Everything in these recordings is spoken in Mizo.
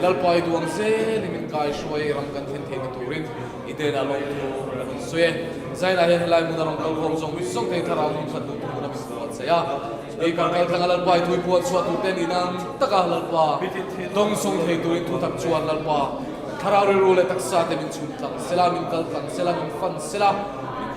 Lalpa i duang zelin min kaihruai i ram kan thlen theihna turin i hnenah lawmthu ka rawn sawi e. Zainah hian helai hmuna rawn kalkhawm zawng zawng te hi thlarau nung khat duh tur hmuna min buatsaih a. Speaker kaltlanga Lalpa i thui puan chhuah tur te nihna ang taka Lalpa dawngsawng thei turin thutak chuan Lalpa thlarau rilru leh taksa te min chhun tlang sela, min kal tlang sela, min fan sela,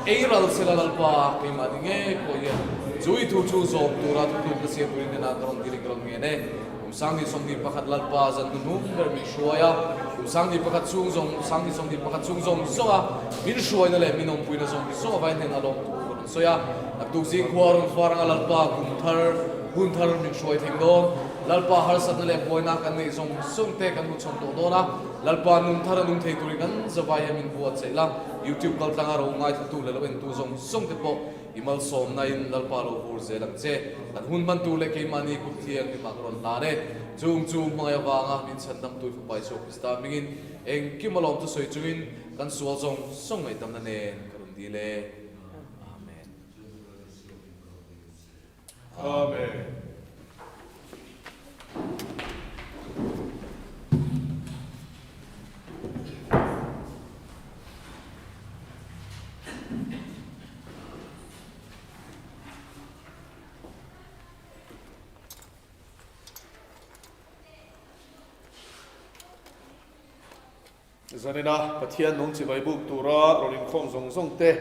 min ei ral sela Lalpa keimahni ngei pawh hian chu i thu chu zawm tura thutluk ka siam turin hnenah ka rawn diling ka rawn ngen e. Kum 2021 Lalpa zan hnuhnung ber min hruai a, kum 21 chhung zawng 2021 chhung zawng zawnga min hruaina leh min awmpuina zawng zawng avain hnenah lawmthu ka rawn sawi a. Naktuk zing khua a rawn far anga Lalpa kum thar, hun thar min hruai theng dawn. Lalpa harsatna leh buaina kan neih zawng zawng te kan hmuchhawn tawh dawn a, Lalpa nun thar a nung thei turin kan zavai hian min buatsaih la, YouTube kaltlanga ro ngaithlatu leh lo entu zawng zawng te pawh I malsawmna in Lalpa lo vur zel ang che. Kan hun hman tur leh keimahni kut thiang hlimah ka rawn hlan e. Chung chu hmangaih avanga min chhandamtu i Fapa Isua Krista hmingin engkim alawm chu sawi chungin kan sual zawng zawng ngaihdamna nen ka rawn dil e. Amen. Amen. Zanina Pathian nung chibai buk tura rawn inkhawm zawng zawng te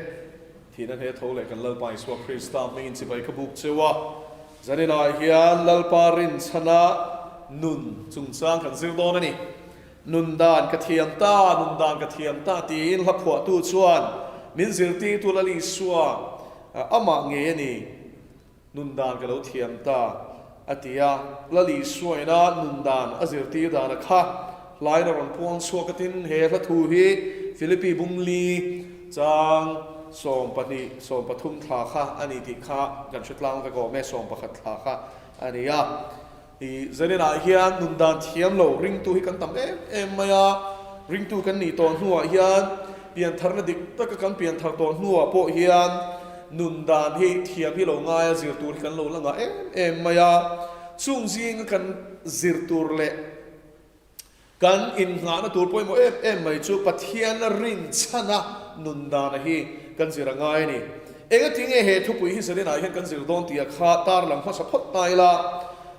thihna hne tho leh kan Lalpa Isua Krista hmingin chibai ka buk cheu a. Zaninah hian Lalpa rinchhana nun chungchang kan zir dawn a ni. Nun dan ka thiam ta, nun dan ka thiam ta tiin hla phuahtu chuan min zirtirtu Lal Isua amah ngei a ni. Nun dan ka lo thiam ta, a ti a. Lal Isuaina nun dan a zirtir dan a kha hlain a rawn puang chhuak a tin he hla thu hi Philippi Bungli chang 12, 13 thla kha a ni tih kha kan hre tlang vek awm e, 11 thla kha a ni a. I Zaninah hian nun dan thiam lo ringtu hi kan tam em em mai a, ringtu kan nih tawh hnuah hian piantharna dik taka kan pianthar tawh hnuah pawh hian nun dan hi thiam hi lo ngai a, zir tur hi kan lo la ngah em em mai a. Chung zinga kan zir tur leh kan innghahna tur pawimawh em em mai chu Pathiana rinchhana nun dana hi kan zir a ngai a ni. Engati nge he thupui hi Zaninah hian kan zir dawn tih a kha tarlang hmasa phawt ta ila,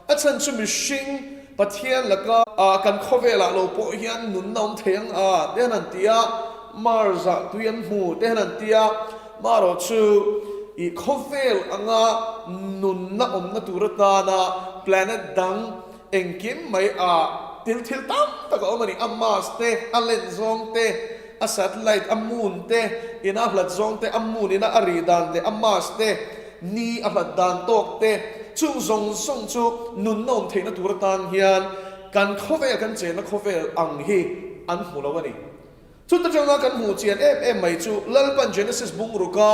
a chhan chu mihring Pathian laka kan khawvelah lo pawh hian nunna awm thei ang a te han an ti a, Mars-ah tui an hmu te han an ti a, marawh chu i khawvel anga nunna awmna tur atana planet dang Engkim mai a til thil tam tak a awm a ni. A Mars te, a len zawng te, a satellite, a moon te, ina a hlat zawng te, a moon ina a rih dan leh a Mars te, ni a hlat dan tawk te, chung zawng zawng chu nunna awm theihna tur atan hian kan khawvel, kan chenna khawvel ang hi an hmu lo a ni. Chuta tanga kan hmuh chian em em mai chu Lalpan Genesis bungruka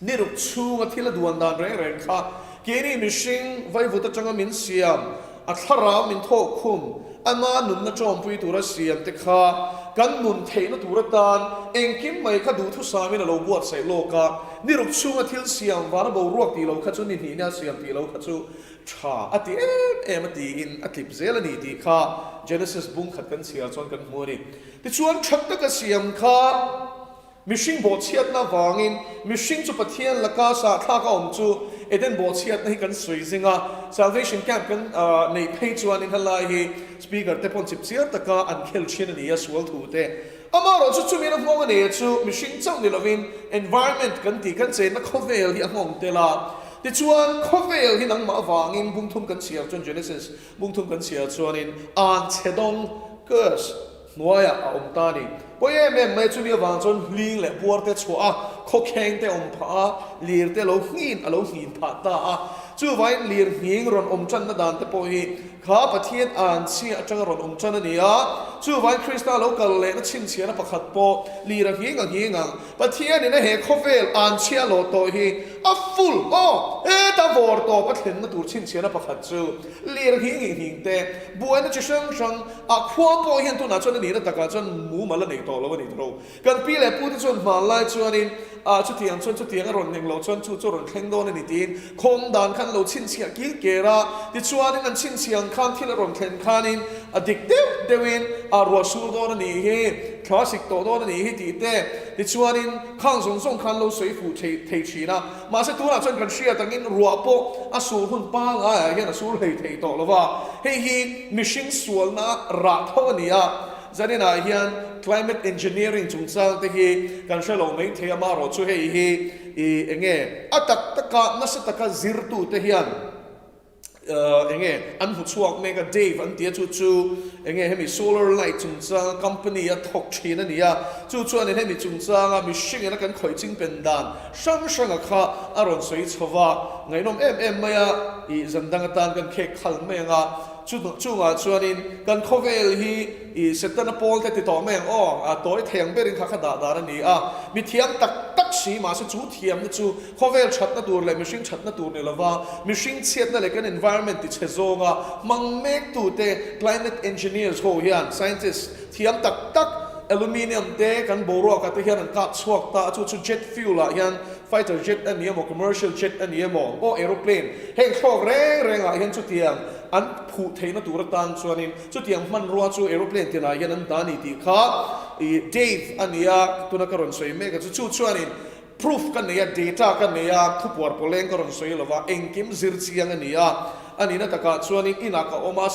Ni ruk chhunga thil a duan dan reng reng kha keini mihring vaivut atanga min siam, a thlarau min thawk khum, ama nunna tawmpui tura siam te kha kan nun theihna tur atan engkim mai kha duhthusamin a lo buatsaih lawk a. Ni ruk chhunga thil siam vana boruak tih lo kha chu ni hnihna siam tih lo kha chu tha a ti em em a tiin a tlip zel a ni tih kha Genesis bung khat kan chhiar chuan kan hmu a ni. Tichuan tha taka siam kha. Mihring bawhchhiatna avangin mihring chu Pathian laka sahthlak a awm chu Eden bawhchhiatna hi kan sawi zing a, Salvation Camp kan neih phei chuanin helai hi Speaker te pawn chipchiar taka an khel thin a ni a, sual thu te. Amaherawhchu chumin a nghawng a nei a chu mihring chauh ni lovin environment kan tih kan chenna khawvel hi a nghawng tel a. Tichuan khawvel hi nangmah avangin bungthum kan chhiar chuan Genesis bungthum kan chhiar chuanin anchhe dawng, curse, Hnuaiah a awm ta a ni. Pawi em em mai chumi avang chuan hling leh buar te chhuah a, khawkheng te awm phah a, lir te lo nghin a lo nghin phah ta a. Chuvangin lir nghing rawn awm tanna dan te pawh hi kha Pathian anchhia atanga rawn awm tan a ni a. Chuvangin Krista lo kal lehna chhinchhiahna pakhat pawh lir a nghing a nghing ang. Pathianin a he khawvel anchhia lawh tawh hi a full aw heta vawr tawp a thlenna tur chhinchhiahna pakhat chu lir nghing nghing nghing te buaina chi hrang hrang A khua pawh hian tunah chuan a nihna takah chuan mumal a nei tawh lo a ni tawh. Kan pi leh pute chuan hmanlai chuanin ah chutiang chuan chutiang a rawn neng loh chuan chu chu a rawn thleng dawn a ni tiin khawm dan khan lo chhinchhiah kil ker a. Tichuanin an chhinchhiah ang khan thil a rawn thlen khanin A dik deuh deuhin a ruah sur dawn a nih hi, thla sik tawh dawn a nih hi tih te tichuanin khang zawng zawng khan lo sawi fuh thei thei thin a. Mahse tunah chuan kan hriat angin ruah pawh a sur hun pangaiah hian a sur hlei thei tawh lo va, hei hi mihring sualna rah tho a ni a. Zaninah hian climate engineering chungchang te hi kan hre lo mai thei a, marawh chu hei hi i enge a tak taka nasa taka zirtute hian Enge an hmu chhuak mek a, Dave an ti a, chu chu enge hemi solar light chungchanga company a thawk thin a ni a, chu chuanin hemi chungchanga mihringin a kan khawih ching pen dan hrang hranga kha a rawn sawi chho va, ngaihnawm em em mai a, ih zan dang atan kan khek khal mai ang a, chu chungah chuanin kan khawvel hi ih Setana pawl te ti tawh mai ang aw, a tawi thei ang berin kha kha dah dan a ni a, mithiam tak tak si mahse chu thiamna chu Khawvel thatna tur leh mihring thatna tur ni lova, mihring chhiatna leh kan environment ti chhe zawnga hmang mektute climate engineers ho hian scientists thiam tak tak aluminium te kan boruakah te hian an kap chhuak ta a, chu chu jet fuel ah hian fighter jet a ni emaw commercial jet a ni emaw aw aeroplane heng thlawk reng rengah hian chutiang an phuh theihna tur atan chuanin chutiang hmanrua chu aeroplane tinah hian an dah a ni tih kha ih Dave a ni a tuna ka rawn sawi mek a chu chu chuanin Proof ka nei a, data ka nei a, thupuar pawleng ka rawn sawi lo va, engkim zir chiang a ni a. A nihna takah chuanin inah ka awm a,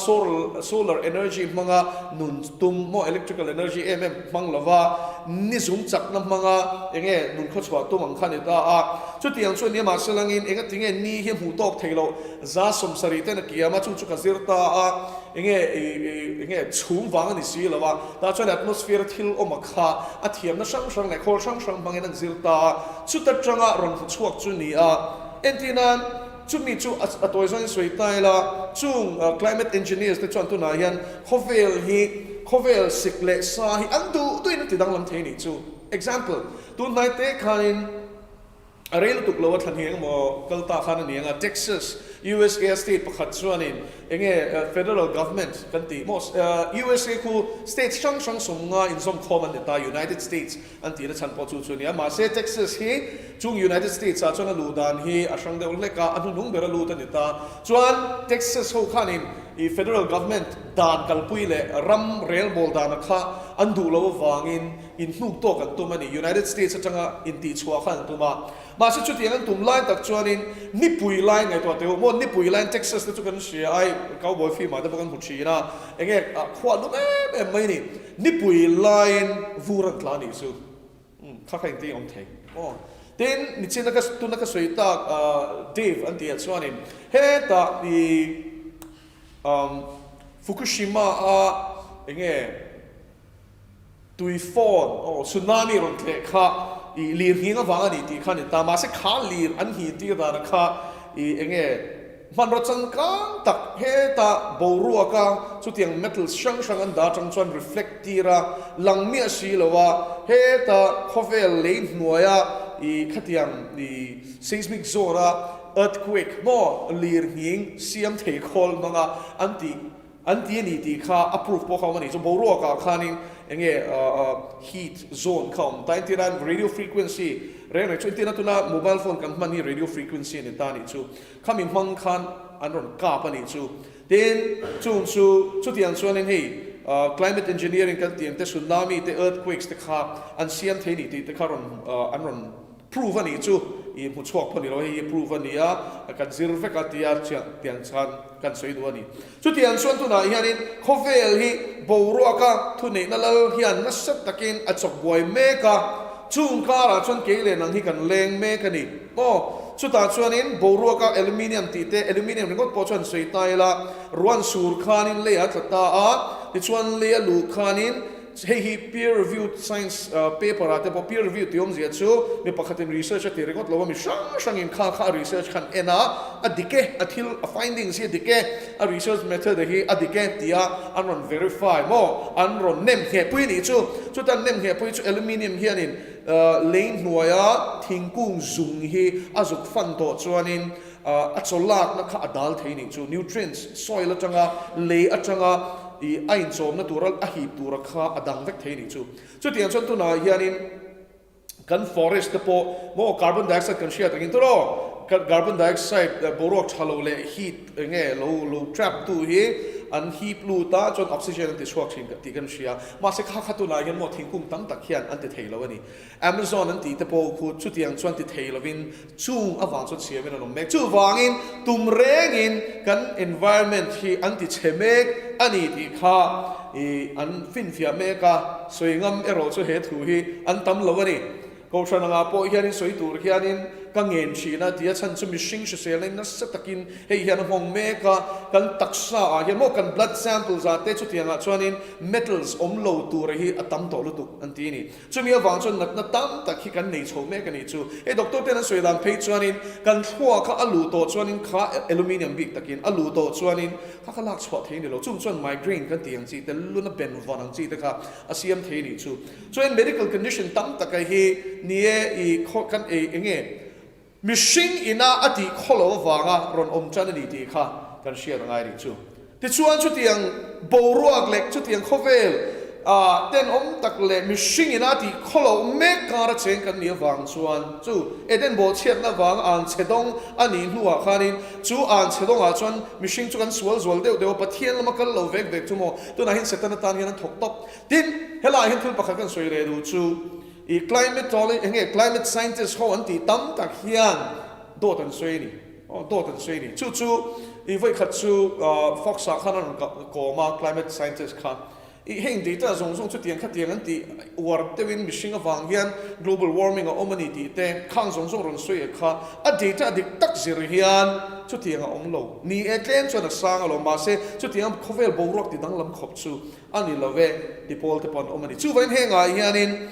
solar energy hmanga nun tum maw, electrical energy em em hmang lo va, ni zung chakna hmanga enge nun khawchhuah tum ang kha a ni ta a. Chutiang chu a nia mahse langin enga tinge ni hi hmuh tawk thei loh 170 ten a kiam a, chu chu ka zir ta a. Enge enge chhum vang a ni si lo a, tah chuan atmosphere a thil awm a kha a thiamna hrang hrang leh khawl hrang hrang hmangin an zir ta a, chuta tanga rawn hmu chhuak chu ni a. Entir nan, chumi chu a tawi zawngin sawi ta ila, chung climate engineers te chuan tunah hian khawvel hi khawvel sik leh sa hi an duh duhin an ti danglam thei a nih chu. Example, tun hnai te khanin, A rei lutuk lo a thlan hi engemaw kal ta khan a ni ang a, Texas, USA state pakhat chuanin enge federal government kan tih maw, USA khu state hrang hrang sawmnga inzawmkhawm an ni ta, United States an tihna chhan pawh chu chu a ni a, mahse Texas hi chung United States ah chuan a luh dan hi a hrang deuh hlek a, a hnuhnung ber a lut a ni ta. Chuan Texas ho khanin i federal government dan kalpui leh ram relbawl dana kha an duh lo avangin, Inhnuk tawk an tum a ni. United States atanga intihchhuah kha an tum a. Mahse chutiang an tum lai tak chuanin nipui lai ngaihtuah teh u maw, nipui laiin Texas te chu kan hria a, hei cowboy film ah te pawh kan hmu thin a, enge khua lum em em mai a ni. Nipui laiin vur an tla a nih chu. Umm kha kha engtin awm thei maw. Tin, nichina ka tuna ka sawi tak Dave an tih ah chuanin hetah i umm Fukushima a enge Tui phone aw tsunami rawn tleh kha i lir nghing avang a ni tih kha a ni ta. Mahse kha lir an nghin tir dana kha i enge hmanraw changkang tak heta boruaka chutiang metals hrang hrang an dah atang chuan reflect tir a lang miah si lo a, heta khawvel lei hnuaia i khatiang i seismic zone a earthquake maw lir nghing siam thei khawl hmanga an tih An ti a ni tih kha a proof pawh kha awm a ni. Chu boruakah khanin enge heat zone kha awm ta. Entirnan radio frequency reng reng chu entirna tuna mobile phone kan hman hi radio frequency a ni ta a nih chu. Khami hmang khan an rawn kap a nih chu. Tin, chung chu chutiang chuanin hei climate engineering kan tih ang te tsunami te earthquakes te kha an siam thei a ni tih te kha rawn an rawn prove a nih chu. I hmu chhuak pawh ni lo hei hi prove a ni a, kan zir vek a tia tiang chuan kan sawi duh a ni. Chutiang chuan tunah hianin khawvel hi boruaka thuneihna lal hian nasa takin a chawk buai mek a, chung karah chuan kei leh nang hi kan leng mek a ni. Aw, chutah chuanin boruaka aluminium tih te, aluminium ringawt pawh chuan sawi ta ila, ruan sur khanin lei a tla ta a, tichuan lei a luh khanin Hei hi peer reviewed science paper ah te pawh peer review tih awmzia chu mi pakhatin research a ti ringawt lo a, mi hrang hrangin kha kha a research khan en a, a dik e, a thil a findings hi a dik e, a research method a hi a dik e tia an rawn verify maw, an rawn nem ngheh pui a nih chu. Chuta an nem ngheh pui chu aluminium hianin lei hnuaia thingkung zung hi a zuk fan tawh chuanin A chaw lakna kha a dal thei nih chu. Nutrients, soil atanga, lei atanga i a inchawmna tura a hip tura kha a dang vek thei nih chu. Chutiang chuan tunah hianin kan forest te pawh maw carbon dioxide kan hriat angin tawh carbon dioxide boruak tha lo leh heat enge lo lo trap tu hi an hip lut a, chuan oxygen an ti chhuak thin tih kan hria. Mahse kha kha tunah hian maw thingkung tam tak hian an ti thei lo a ni. Amazon an tih te pawh khu chutiang chuan ti thei lovin chung avang chuan siamin an awm mek. Chuvangin tum rengin kan environment hi an ti chhe mek a ni tih kha ih an finfiah mek a, sawi ngam erawh chu he thu hi an tam lo a ni. Kohhran angah pawh hianin sawi tur hianin ka ngen thin a tia chhan chu mihring hriselna in nasa takin hei hian a nghawng mek a, kan taksa ah hian maw kan blood samples ah te chutiangah chuanin metals awm lo tura hi a tam tawh lutuk an ti a ni. Chumi avang chuan natna tam tak hi kan nei chho mek a nih chu. Hei doctor ten an sawi dan phei chuanin kan thluak kha a luh tawh chuanin kha aluminium bik takin a luh tawh chuanin kha kha lak chhuah thei a ni lo. Chung chuan migraine kan tih ang chi te, luna ben vawn ang chi te kha a siam thei a nih chu. Chuan medical condition tam taka hi ni e i khaw kan ei enge mihring ina a tih khaw lo avanga rawn awm tan a ni tih kha kan hriat a ngai rih chu. Tichuan chutiang boruak leh chutiang khawvel ah tenawm tak leh mihring ina a tih khaw lo mek kara cheng kan nih avang chuan chu Eden bawhchhiatna avanga an chhe dawng a nih hnuah khanin chu an chhe dawngah chuan mihring chu kan sual zual deuh deuh a, Pathian lama kal lo vek vek chu maw tunah hian Setana tan hian an thawk tawp. Tin, helaiah hian thil pakhat kan sawi leh duh chu i climatology eng nge climate scientist ho an tih tam tak hian dawt an sawi a ni. Aw dawt an sawi a ni. Chu chu i vawikhat chu Fox ah khan a rawn kawm a climate scientist kha. I heng data zawng zawng chutiang khatiang an tih uar deuhin mihring avang hian global warming a awm a ni tih te khang zawng zawng rawn sawi kha a data dik tak zir hian chutiang a awm lo. Ni e tlem chuan a sang alawm mahse chutiang khawvel boruak ti danglam khawp chu A ni lo e, ti pawl te pawh an awm a ni. Chuvangin hengah hianin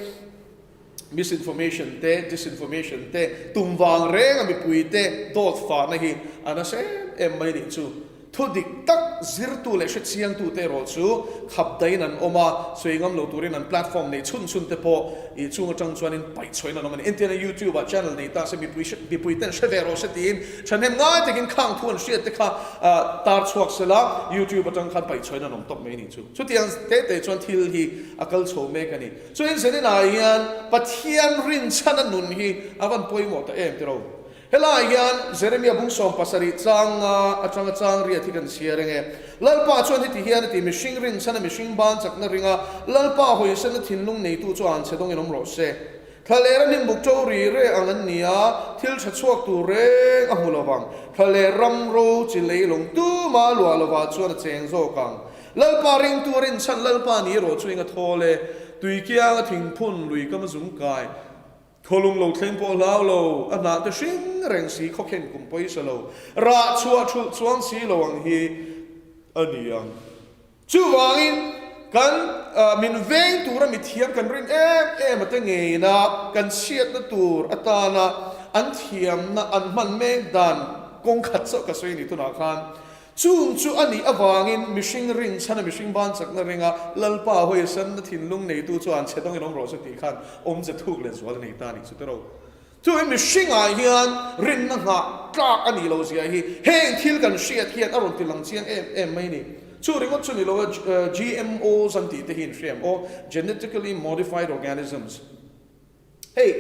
misinformation te, disinformation te, tum vang renga mipui te dawt fahna hi a nasa em em mai nih chu. Thu dik tak zirtu leh hrechiangtu te erawh chu khap daiin an awm a, sawi ngam lo turin an platform nei chhun chhun te pawh ih chung atang chuanin paih chhuahin an awm a ni. Entirna YouTube ah channel nei ta se mipui mipui ten hre ve rawh se tiin Thahnem ngai takin khang thu an hriat te kha tar chhuak se la, YouTube atang khan paih chhuahin an awm tawp mai a nih chu. Chutiang te te chuan thil hi a kal chho mek a ni. Chuan Zeninah hian Pathian rinchhana nun hi a van pawimawh ta em tiro. Helaiah hian Jeremia bung 70 changa atanga chang riat hi kan chhiar eng e. Lalpa chuan heti hian a ti, Mihring rinchhana mihring ban chakna ringa Lalpa hawisanna thinlung neitu chu an chhe dawngin awm rawh se. Thlaler a hnimbuk ṭo ri reh ang an ni a, thil ṭha chhuak tur reng a hmu lo vang. Thlaler ram ro chi leilung tuma luah lovah chuan a cheng zawk ang. Lalpa ringtu a rinchhan Lalpa ni erawh chu eng a thawl e. Tui kianga thingphun lui kam a zung kai. Khawlung lo thleng pawh hlau lo, a hnah te hring reng si khawkhen kum pawisa lo, rah chhuah ṭhulh chuang si lo ang hi a ni ang. Chuvangin, kan min veng tura mithiam kan rin em em a te ngeina kan chhiatna tur atana an thiamna an hman mek dan kawng khat chauh ka sawi a ni tunah khan. Chung chu a nih avangin mihring rinchhana mihring ban chakna ringa Lalpa hawisanna thinlung neitu chuan chhe dawngin awm rawh se tih khan awmze thuk leh zual a nei ta a nih chu tiraw. Chuai mihringah hian rinna nghah tlak a nih loh zia hi heng thil kan hriat hian a rawn ti lang chiang em em mai a ni. Chu ringawt chu ni lo a, GMOs an tih te hi in hria em aw, Genetically Modified Organisms. Hei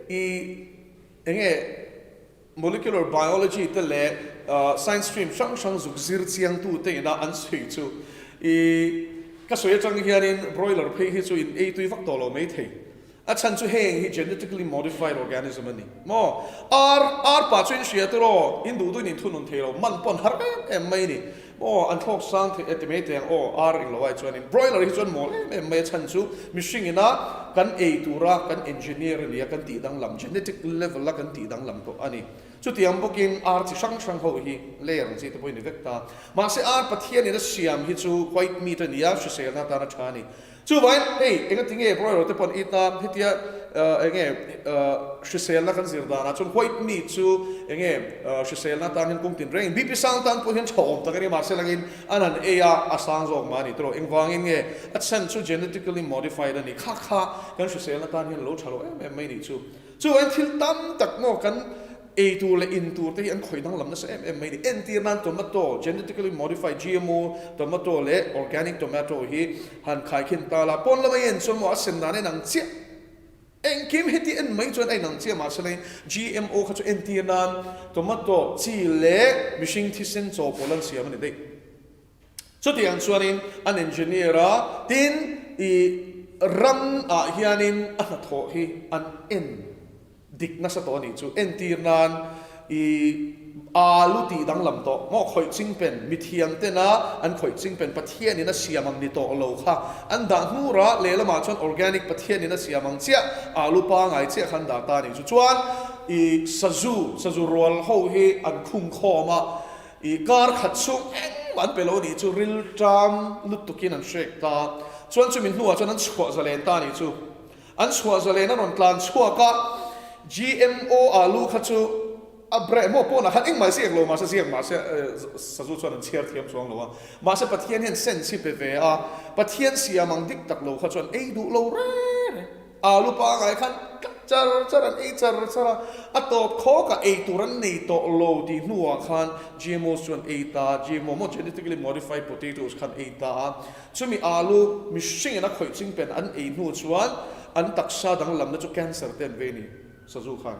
i enge Molecular Biology te leh Science stream hrang hrang zuk zir chiang tu te ina an sawi chu i ka sawi atang hianin broiler phei hi chu in ei tui vak tawh lo mai thei. A chhan chu heng hi genetically modified organism a ni maw? Ar, ar pah chu in hria tur aw, in duh duhin in thunun thei lo, man pawn har em em mai a ni maw? An thlawk sang thei e ti mai teh ang aw, ar englo ai chuanin broiler hi chuan mawl em em mai a chhan chu mihring ina kan ei tura kan engineer a ni a, kan tih danglam, genetic level a kan tih danglam tawh a ni. Chutiang bawkin ar chi hrang hrang ho hi layer ang chi te pawh hi ni vek ta. Mahse ar Pathianin a siam hi chu white meat a ni a, hriselna atana tha a ni. Chuvangin, hei, engati nge broiler te pawh an it a, hetia enge hriselna kan zir danah chuan white meat chu enge hriselna atan hian kawng tin rengin BP sang tan pawh hian tha awm tak a ni, mahse langin an han ei a, a sang zawk mah a ni tawh. Engvangin nge a chhan chu genetically modified a ni, kha kha kan hriselna tan hian a lo tha lo em em mai nih chu. Chuvangin thil tam tak maw kan ei tur leh in tur te hi an khawih danglam nasa em em mai a ni. Entir nan tomato, genetically modified GMO tomato leh organic tomato hi han khaikhin ta la, pawn lama i en chuan maw a sen dan a inang chiah. Engkim heti en mai chuan a inang chiah mahse lei GMO kha chu entir nan tomato chi leh mihring thisen chaw pawl an siam a ni daih. Chutiang chuanin an engineer a, tin i ram ah hianin a hnathawh hi an en dik nasa tawh a nih chu. Entir nan i alu tih danglam tawh maw khawih chingpen mithiam tena an khawih chingpen Pathianin a siam ang ni tawh lo kha an dah hnur a, lehlamah chuan organic Pathianin a siam ang chiah alu pangai chiah kha an dah ta a nih chu. Chuan i sazu, sazu rual ho hi an khung khawm a, I kar khat chhung engmah an pe lo nih chu rilṭam lutukin an hrek ta. Chuan chumi hnuah chuan an chhuah zalen ta nih chu. An chhuah zalen a rawn tlan chhuak a, GMO alu kha chu a breh maw pawnah khan engmah ziak lo mahse ziak mahse sazu chuan an chhiar thiam chuang lo a. Mahse Pathian hian sense hi pe ve a, Pathian siam ang dik tak lo kha chuan ei duh lo reng reng. Alu pangai khan tlat char char an ei char char a, a tawp khawkah ei tur an nei tawh lo tih hnuah khan GMOs chu an ei ta a, GMO maw genetically modified potatoes khan ei ta a, chumi alu mihringin a khawih ching pen an ei hnu chuan an taksa danglamna chu cancer te an vei a ni sazu khan.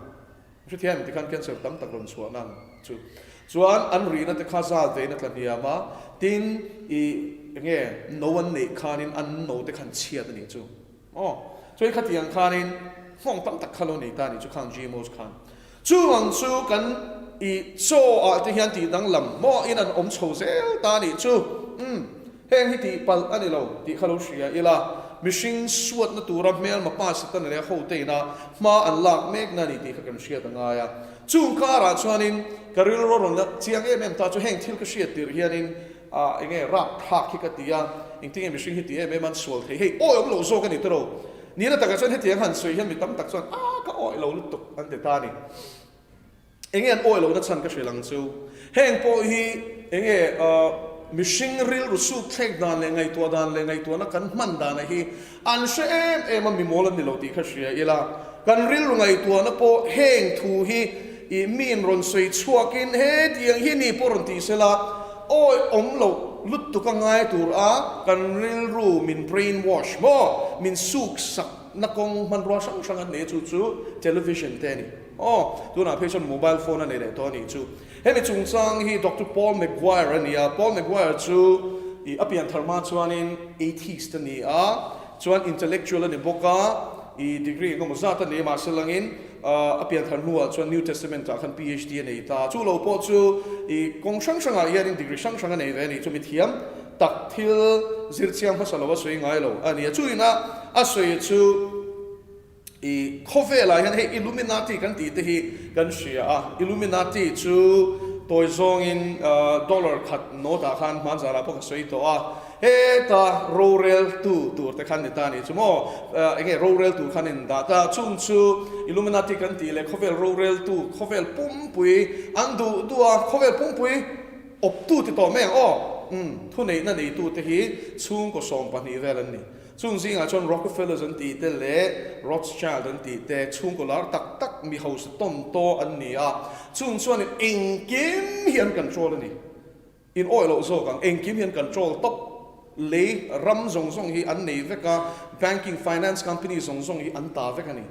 Hrethiam tikhan cancer tam tak rawn chhuah nan chu chuan an rihna te kha zat vein a tla hniam a, tin i enge no an neih khanin an no te khan chhiat a nih chu. Aw, chuan khatiang khanin nghawng tam tak kha lo nei ta a nih chu khang GMOs khan. Chuvang chu kan i chaw ah te hian tih danglam mawhin an awm chho zel ta a nih chu. Umm, heng hi tih palh a ni lo tih kha lo hria ila, mihring suatna tura hmelma pa Satan leh a hote ina hma an lak mekna a ni tih kha kan hriat a ngai a. Chung karah chuanin ka rilru rawn la chiang em em ta chu heng thil ka hriat tirh hianin Ah, enge rapthlak hi ka ti a, engtinge mihring hi ti em em an sual thei, hei awi awm lo zawk a ni tawh lo. Nila takah chuan hetiang han sawi hian mi tam tak chuan ah ka awi lo lutuk an ti ta a ni. Enge an awi lohna chhan ka hrilh ang chu. Heng pawh hi enge mihring rilru suk thlek dan leh ngaihtuah dan leh ngaihtuahna kan hman dana hi an hre em em a, mi mawl an ni lo tih kha hria ila. Kan rilru ngaihtuahna pawh heng thu hi i miin rawn sawi chhuakin hetiang hi ni pawh rawn tih sela awi awm loh lutuk a ngai tur a kan rilru min brain wash maw min suk sak na kawng hmanrua hrang hrang an nei a chu chu television te a ni aw tunah phei chuan mobile phone a nei leh tawh a nih chu. Hemi chungchang hi Doctor Paul McGuire a ni a, Paul McGuire chu i a pianthar hma chuanin atheist a ni a, chuan intellectual a ni bawk a, i degree engemaw zat a nei mahse langin a pianthar hnuah chuan New Testament ah khan PhD a nei ta. Chu lo pawh chu i kawng hrang hrangah hianin degree hrang hrang a nei ve a ni. Chumi thiam tak thil zirchiang hmasa lo a sawi ngai lo a ni a. Chuin a a sawi chu. I khawvelah hian hei Illuminati kan tih te hi kan hria a, Illuminati chu tawi zawngin dollar khat note ah khan hmanzarah pawh ka sawi tawh a, heta rorel tu tur te khan ni ta a nih chu maw, enge rorel tur khan in dah ta, chung chu Illuminati kan tih leh khawvel rorel tu, khawvel pumpui an duh duh a, khawvel pumpui awptu ti tawh mai ang aw, umm thuneihna neitu te hi chhungkaw 12 vel an ni. Chung zingah chuan Rockefellers an tih te leh Rothschild an tih te chhungkaw lar tak tak mi hausa tawn taw an ni a, chung chuanin engkim hi an control a ni. In awih loh zawk ang, engkim hi an control tawp. Lei ram zawng zawng hi an nei vek a, banking, finance company zawng zawng hi an ta vek a ni.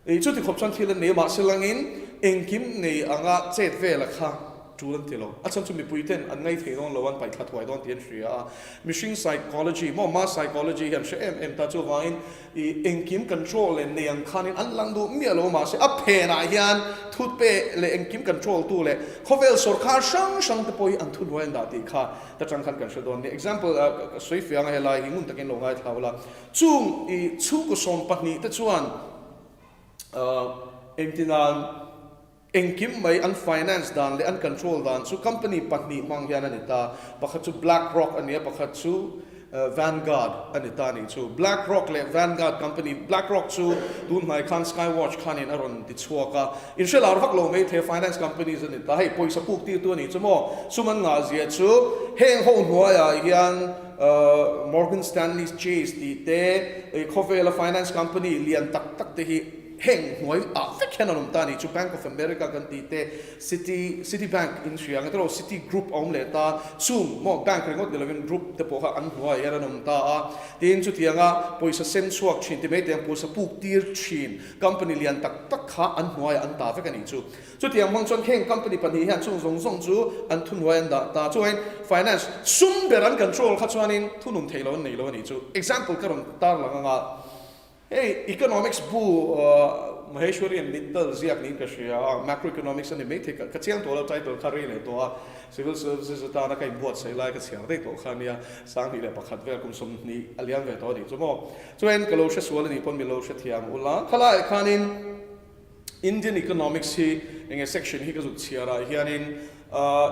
Ei chuti khawp chuan thil an nei a, mahse langin engkim nei anga chet vela kha tul an ti lo. A chhan chu mipui ten an ngai thei dawn lo, an paihthla thuai dawn tih an hria a. Mihring psychology maw, mass psychology hi an hre em em ta, chuvangin i engkim control leh nei ang khanin an lang duh miah lo, mahse a phenah hian thutpe leh engkim control tu leh khawvel sawrkar hrang hrang te pawh hi an thuhnuai an dah tih kha ta tang khan kan hre dawn nia. Example, ka sawi fiang a helai hi ngun takin lo ngaithla ula. Chung i chhungkaw 12 te chuan engtinan engkim mai an finance dan leh an control dan chu company pahnih hmang hian a ni ta. Pakhat chu Black Rock a ni a, pakhat chu Vanguard a ni ta a nih chu. Black Rock leh Vanguard company, Black Rock chu tun hnai khan Skywatch khanin a rawn ti chhuak a, in hre lar vak lo mai thei a, finance companies a ni ta. Hei pawisa puk tirtu a nih chu maw, sum an ngah zia chu heng ho hnuaiah hian Morgan Stanley Chase tih te, khawvela finance company lian tak tak te hi. heng hnuai ah vek hian an awm ta a ni. Chu Bank of America kan tih te, Citi, Citi Bank in hria ang tiraw, Citi Group a awm leh ta, chung maw bank ringawt ni lovin group te pawh kha an hnuaiah hian an awm ta a. Tin, chutianga pawisa sem chhuak thin ti mai te ang pawisa puk tir thin company lian tak tak kha an hnuaiah an ta vek a nih chu. Chutiang hmang chuan heng company pahnih hian chung zawng zawng chu an thuhnuai an dah ta. Chuangin finance sum ber an control kha chuanin thunun theih lo an nei lo a nih chu. Example ka rawn tarlang anga hei economics bu Maheshwari and Mittal ziak niin ka hria a, macroeconomics a ni maithei ka chiang tawh lo title kha rei leh tawh a, civil services atana ka inbuatsaih lai ka chhiar daih tawh kha nia, 2001 vel kum 20 a liam ve tawh a nih chu maw. Chuan ka lo hre sual a nih pawn mi lo hrethiam ula khalaiah khanin, Indian Economics hi enge section hi ka zuk chhiar ah hianin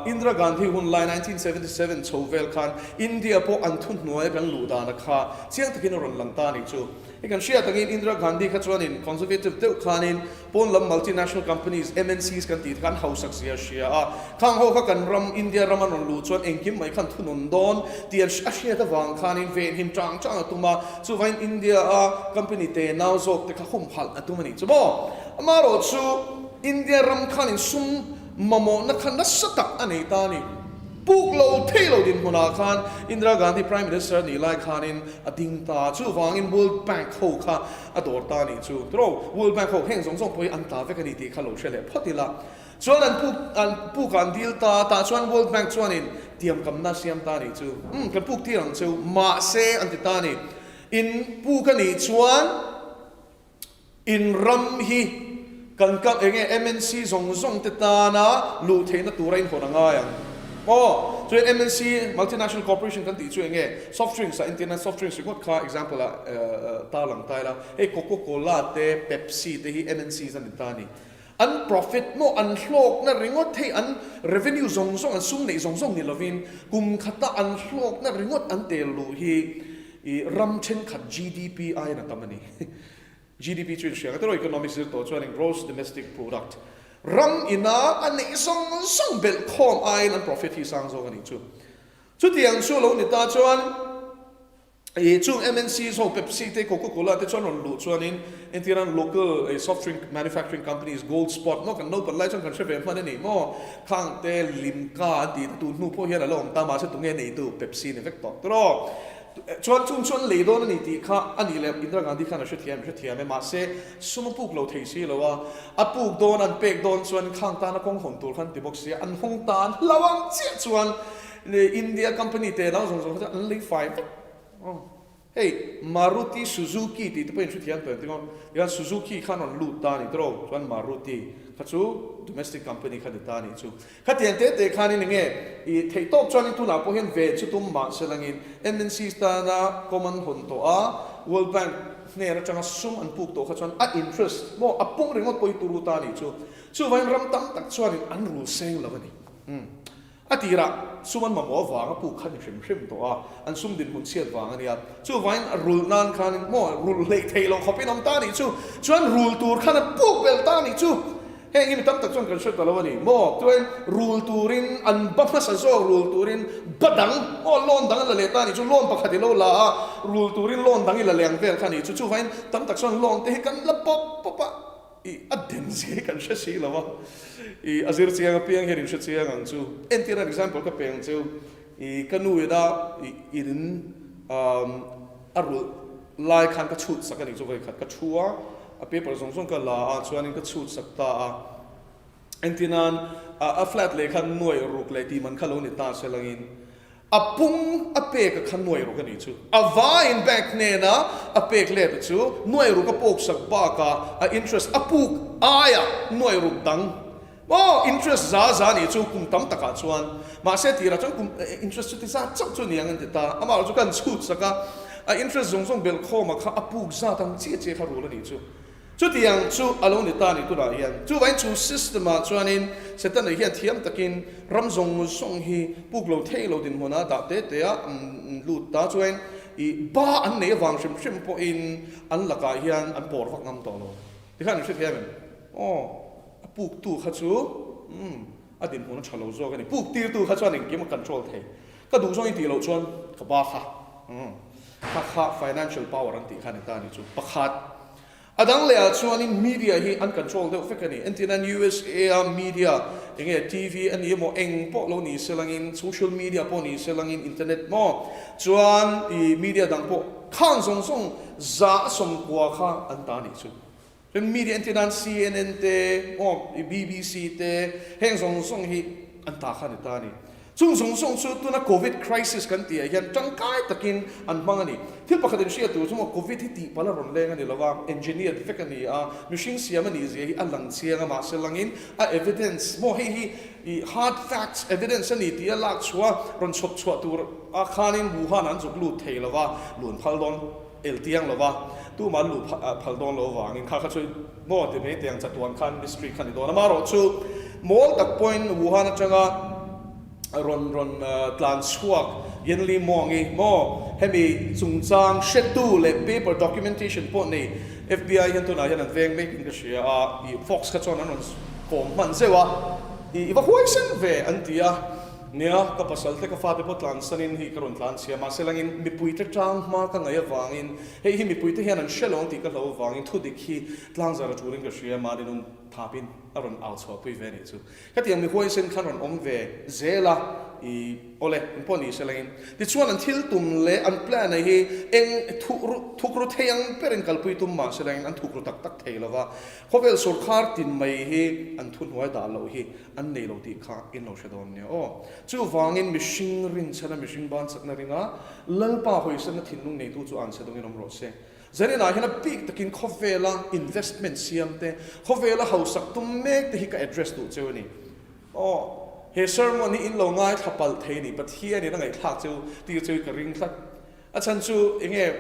Indira Gandhi hun lai 1977 chho vel khan India pawh an thuhnuai a kan luh dan a kha chiang takin a rawn lang ta a nih chu. Hei kan hriat angin Indira Gandhi kha chuanin conservative deuh khanin pawn lam multinational companies, MNCs kan tih te kha an hausak zia a hria a, khang ho kha kan ram India ram an rawn luh chuan engkim mai khan thunun dawn tih an a hriat avang khanin venhim chang chang a tum a, Chuvangin India a company te nau zawk te kha humhalh a tum a nih chu maw? Amaherawh chu India ram khanin sum mamawhna kha nasa tak a nei ta a ni. Puk lo thei lo dinhmunah khan Indira Gandhi Prime Minister a nih lai khanin a ding ta a, chuvangin World Bank ho kha a dawr ta a nih chu. Tiraw, World Bank ho heng zawng zawng pawh hi an ta vek a ni tih kha lo hre leh phawt ila. Chuan an puk an puk an dil ta, tah chuan World Bank chuanin tiamkamna a siam ta a nih chu. Umm, kan puk tir ang cheu, mahse an ti ta a ni. In puk a nih chuan in ram hi kan kal eng nge MNC zawng zawng te tana luh theihna tura in hawn a ngai ang. Aw, chuan MNC, Multinational Corporation kan tih chu eng nge soft drinks ah entirna soft drinks ringawt kha example ah tarlang ta ila, hei Coca Cola te Pepsi te hi MNCs an ni ta a ni. An profit maw, an hlawkna ringawt hei an revenue zawng zawng, an sum neih zawng zawng ni lovin kum khata an hlawkna ringawt an tel luh hi i ram thenkhat GDP aiin a tam a ni. GDP chu inhria ka economics zir tawh chuanin gross domestic product ram ina a neih zawng zawng belh khawm aiin an profit hi sang zawk a nih chu. Chutiang chu lo ni ta chuan I chung MNCs ho Pepsi te Coca Cola te chuan rawn luh chuanin entirnan local soft drink manufacturing companies Gold Spot maw kan naupan lai chuan kan hre ve hman a ni maw khang te Limca an tih te tun hnu pawh hian a la awm ta mahse tunge neitu Pepsi ni vek tawh tiraw chuan chung chuan lei dawn a ni tih kha a nih leh Indira Gandhi khan a hrethiam hrethiam e mahse sum a puk lo thei si lo a a puk dawn an pek dawn chuan khang tana kawng hawn tur khan ti bawk sia an hawng tan hlau ang chiah chuan India company te nau zawng zawng kha chuan an lei fai vek. Hei Maruti Suzuki tih te pawhin hrethiam tawh engtin aw. Tikhan Suzuki khan rawn lut ta a ni tawh chuan Maruti kha chu domestic company kha ni ta a nih chu. Khatiang te te khanin enge i theih tawk chuanin tunah pawh hian ve chu tum mah se langin MNC tana common hawn tawh a World Bank hnen atanga sum an puk tawh kha chuan a interest maw a pung ringawt pawh hi turu ta a nih chu. Chuvangin ram tam tak chuanin an rul seng lo a ni. A tirah sum an mamawh avang a puk kha ni hrim hrim tawh a, an sum dinhmun chhiat vang a nia. Chuvangin a rulh nan khanin maw rulh hleih theih loh khawpin awm ta a nih chu. Chuan rul tur khan an puk belh ta a nih chu. Heng hi mi tam tak chuan kan hre ta lo a ni maw. Chuan rul turin an ba hmasa zawk rul turin ba dang maw loan dang an la leh ta a nih chu. Loan pakhat i lo la a, rul turin loan dang i la leh ang vel kha a nih chu. Chuvangin tam tak chuan loan te hi kan la pawp pawp a. I a den zia hi kan hre si lo a, i a zir chiang apiang hian in hre chiang ang chu. Entir an example ka pe ang cheu, i ka nu ina i in a rulh lai khan ka chhut sak a nih chu vawi khat ka thu a, a paper zawng zawng ka la a chuanin ka chhut sak ta a. Entir nan a flat leh khan nuai ruk leh tih man kha lo ni ta se langin A pung a pek a kha nuai ruk a nih chu. A vaiin bank hnena a pek let a chu nuai ruk a pawk sak bakah a interest a puk aia nuai ruk dang maw interest za za nih chu kum tam takah chuan mahse tirah chuan kum interest chu ti zat chauh chu niang an ti ta. Amah erawh chu kan chhut sak a, a interest zawng zawng belh khawm a kha a puk zat ang chiah chiah kha rul a nih chu. Chutiang chu a lo ni ta a ni tunah hian. Chuvangin chu system ah chuanin Setana hian thiam takin ram zawng zawng hi puk lo thei lo dinhmun a dah te te a lut ta. Chuan i ba an nei avang hrim hrim pawhin an lakah hian an pawr vak ngam tawh lo. Tikhan in hre thiam em? Aw, a puktu kha chu umm a dinhmun a tha lo zawk a ni. Puk tirtu kha chuan engkim a control thei. Ka duh zawng i tih loh chuan ka ba kha umm kha kha financial power an tih kha a ni ta a ni chu. Pakhat. A dang leh ah chuanin media hi an control deuh vek a ni. Entirnan USA a media enge TV a ni emaw eng pawh lo ni se langin social media pawh ni se langin internet maw chuan ih media dang pawh khang zawng zawng za a 90 kha an ta a nih chu. Chuan media entirnan CNN te maw BBC te heng zawng zawng hi an ta kha a ni ta a ni. Chung zawng zawng chu tuna Covid crisis kan tih ah hian tangkai takin an hmang a ni. Thil pakhat in hriat tur chu maw Covid hi tih palh a rawn leng a ni lo a, engineered vek a ni a, mihring siam a nih zia hi a lang chiang a, mahse langin a evidence maw hei hi ih hard facts evidence a ni tih a lak chhuah a rawn chhawp chhuah tur ah khanin Wuhan an zuk lut thei lo a, lun phal dawn el tiang lo va, tumah an luh phal dawn lo avangin kha kha chu maw ti mai tiang chatuan khan mystery kha ni dawn a. Amaherawh chu mawl tak pawhin Wuhan atanga rawn rawn tlan chhuak Yanli Muangi maw hemi chungchang hretu leh paper documentation pawh nei FBI hian tunah hian an veng mek in ka hria a, ih Fox kha chuan an rawn kawm hman zeuh a, ih i va huaisen ve an ti a. Nia, ka pasal te ka fate pawh tlansanin hi ka rawn tlan chhia, mahse langin mipuite tang hma ka ngaih avangin hei hi mipuite hian an hre lo ang tih ka hlo avangin thudik hi tlangzar a tulin ka hria, mahni nun thapin a rawn au chhuahpui ve anih chu. Khatiang mi huaisen khan rawn awm ve zel a, i awle in pawh ni se langin tichuan an thil tum leh an plan a hi eng thukru thei ang berin kalpui tum mahse langin an thukru tak tak thei lova, khawvel sawrkhar tin mai hi an thuhnuai dah loh hi An nei lo tih kha in lo hre dawn nia aw. Chuvangin mihring rinchhana mihring ban chakna ringa Lalpa hawisanna thinlung neitu chu anchhe dawngin awm rawh se. Zaninah hian a bik takin khawvela investment siam te, khawvela hausak tum mek te hi ka address duh cheu a ni. Aw, he sermon hi in lo ngaithla palh thei a ni, Pathianin a ngaihthlak cheu tir cheu hi ka ring tlat. A chhan chu enge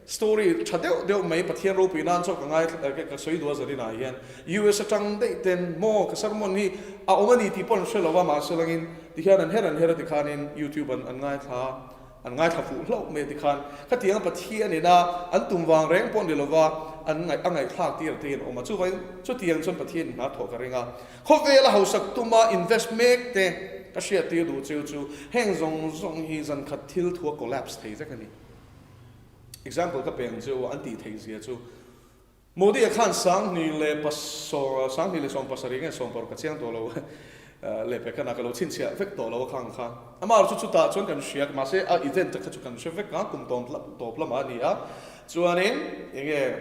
story tha deuh deuh mai Pathian ropui nan chaw ka ngai ka sawi duh a zaninah hian US atang daih ten maw ka sermon hi a awm a ni tih pawh an hre lo va mahse langin tikhian an her an her a tikhanin YouTube an an ngaithla an ngaithla fuh hlauh mai a tikhan khatianga Pathian ina an tum vang reng pawh ni lova an ngaih a ngaihthlak tir te hi an awm a chuvangin chutiang chuan Pathian in hna thawh ka ring a Khawvela hausak tuma invest mek te ka hriattir duh cheu chu heng zawng zawng hi zan khat thil thu a collapse thei vek a ni. Example ka pe ang cheu a, an tih theih zia chu Modi-a khan 2027 nge 70 ka chiang tawh lo leh pek khan a ka lo chhinchhiah vek tawh lo a khang kha. Amah chu chutah chuan kan hria mahse a event kha chu kan hre vek a, kum tawp lamah a ni a. Chuanin enge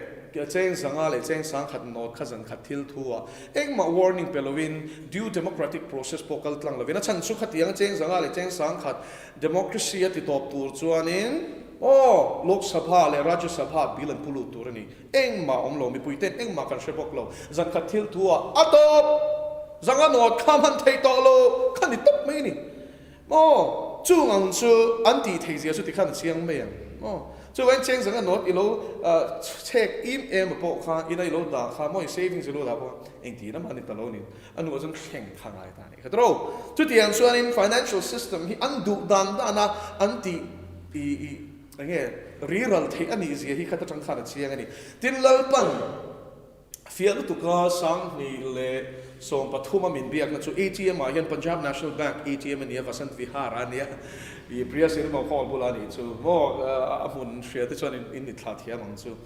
cheng zanga leh cheng sangkhat nawt kha zan khat thil thu a, engmah warning pe lovin due democratic process pawh kal tlang lovin a chhan chu khatiang cheng zanga leh cheng sangkhat democracy a ti tawp tur chuanin aw Lok Sabha leh Rajya Sabha bill an pu lut tur a ni. Engmah awm lo mipui ten engmah kan hre bawk lo. Zan khat thil thu a a tawp! Zanga nawt kha hman theih tawh lo kha ni tawp mai a ni. Maw? Chung ang chu an tih theih zia chu tikhan a chiang mai ang maw? Chuvain cheng zanga note i lo chhek im em a pawh kha ina i lo dah kha maw i savings i lo dah pawh kha engtin amah ni ta lo ni a nuah chuan thleng kha ngai ta a nih kha tawh. Chutiang chuanin financial system hi an duh dan dan a an tih i i eng nge riral theih a nih zia hi khat atang khan a chiang a ni. Tin Lalpan Fiah lutuka 2013 a min biakna chu ATM ah hian Punjab National Bank ATM a nia, Vasant Vihar a nia, i Priya Cinema Hall bulah a nih chu maw, a hmun hria te chuan in ni thla thiam ang chu.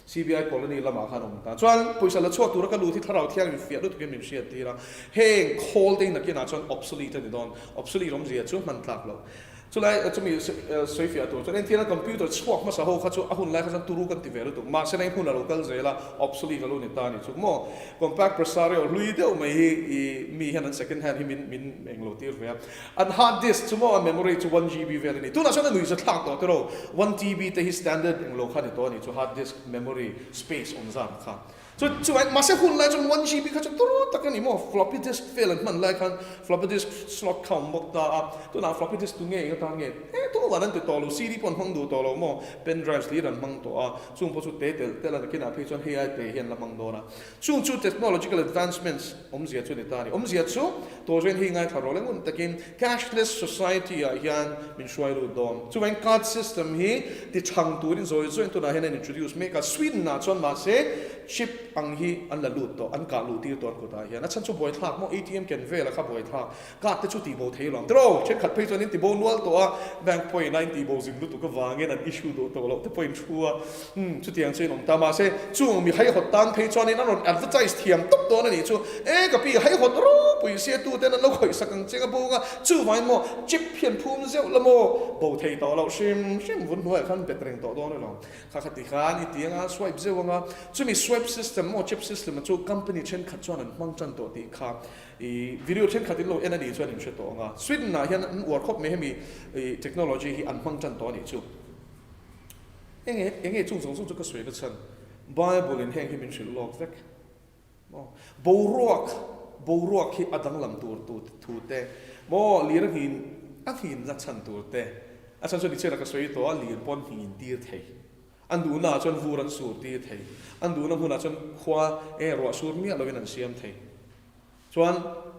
CBI Colony lamah khan a awm ta. Chuan pawisa la chhuak tura ka lut hi thlarau thiangin fiah lutukin min hriat tir a, heng khawl te hi nakinah chuan obsolete a ni dawn, obsolete awmzia chu hman tlak loh. Chulai chumi sawi fiah tur chuan engtin a computer chhuak hmasa ho kha chu a hun lai kha chuan turu kan ti ve lutuk. Mahse na hmun a lo kal zel a, obsolete a lo ni ta a ni chu maw. Compact Presario hlui deuh mai hi i mi hian an second hand hi min min eng lo tir ve a. An hard disk chu maw a memory chu one GB vel a ni. Tunah chuan a nuihza thlak tawh tiraw. One TB te hi standard eng lo kha a ni tawh a ni chu hard disk memory space awm zan kha. Chu chuan mahse hun lai chuan one GB kha chu turu tak a ni maw, floppy disk vel an hman lai khan floppy disk slot kha a awm bawk ta a, tunah floppy disk tu nge eng atan nge he tu van an ti tawh lo, CD pawh an hmang duh tawh lo maw, pen drives hlir an hmang tawh a, chung pawh chu te telh telh a nakinah phei chuan hei ai te hi an la hmang dawn a, chung chu technological advancements awmzia chu a ni ta a ni, awmzia chu tawh zawin hei ngaithla rawh le ngun takin cashless society ah hian min hruai lut dawn, chuvangin card system hi ti chhang turin zawi zawiin tunah hian an introduce mek a, Sweden ah chuan mahse chip. Chip ang hi an la lut tawh, an kah luh tir tawh an kutah hian. A chhan chu buaithlak maw? ATM ken vela kha buaithlak. Card te chu tihbo thei lo ang tiraw? Thenkhat phei chuan in tibo nual tawh a, bank pawhin a in tihbo zin lutuk avangin an issue duh tawh loh te pawhin thu a, umm chutiang chu in awm ta. Mahse, chung mi haihawt tan phei chuanin an rawn advertise thiam tawp dawn a nih chu. E ka pi, haihawt ropui sia tu ten an lo khawih sak ang cheng a bung a, chuvangin maw chip hian phum zeuh la maw? Bo thei tawh loh hrim hrim vun hnuaiah khan bet reng tawh dawn elo. Kha kha ti khan i ti anga swipe zeuh anga, chumi swipe system maw chip system chu company thenkhat chuan an hmang tan tawh tih kha i video thenkhat in lo en a nih chuan in hre tawh anga. Sweden ah hian an uar khawp mai hemi i technology hi an hmang tan tawh a nih chu. Enge enge chung zawng zawng chu ka sawi na chhan Bible in heng hi min hrilh lawk vek. Maw boruak boruak hi a danglam tur tu thu te maw lir a nghin a nghin na chhan tur te a chhan chuan nichena ka sawi tawh a lir pawn nghin tir thei an duhna ah chuan vur an sur tir thei an duhna hmunah chuan khua e ruah sur miah lovin an siam thei. Chuan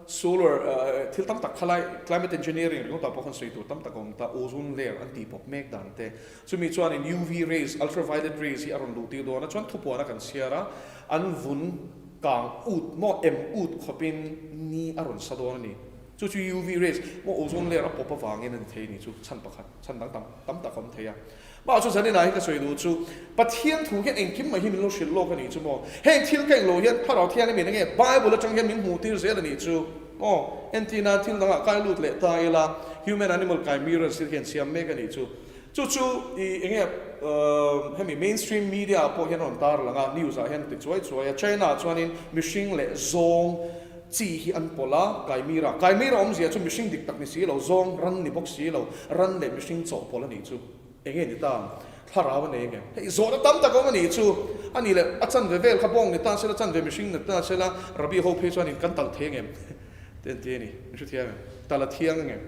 solar thil tam tak khalai climate engineering ringawtah pawh khan sawi tur tam tak a awm ta, ozone layer an tih pawp mek dan te. Chumi chuanin UV rays, ultraviolet rays hi a rawn luh tir dawn a, chuan thupuan a kan chhiar a, an vun kang ut maw em ut khawpin ni a rawn sa dawn a ni. Chu chu UV rays maw ozone layer a pawp avangin a ni thei a ni chu chhan pakhat, chhan dang tam tam tak a awm thei a. Mah chu Zanina hi ka sawi duh chu Pathian thu hian engkim mai hi min lo hrilh lawk a nih chu maw? Heng thil ka englo hian Thlarau Thianghlim in enge Bible atang hian min hmuh tir zel a nih chu maw? Entir nan thil dangah kai lut leh ta ila Human Animal Chimeras thil hian siam mek a nih chu. Chu chu i enge hemi mainstream media ah pawh hian a rawn tar lang a, news ah hian a ti chuai chuai a. China ah chuanin mihring leh zawng chi hi an pawlh a, Chimera. Chimera awmzia chu mihring dik tak ni si lo, zawng ran ni bawk si lo, ran leh mihring chawhpawlh a nih chu. Enge ni ta ang? Thlarau a nei nge? Hei zawhna tam tak a awm a nih chu. A nih leh a chanve vel kha bawng ni ta sela, chanve mihring ni ta sela, Rabbi ho phei chuanin kan talh thei angem? Te an ti a ni. Min hrethiam em? Talh a thiang angem?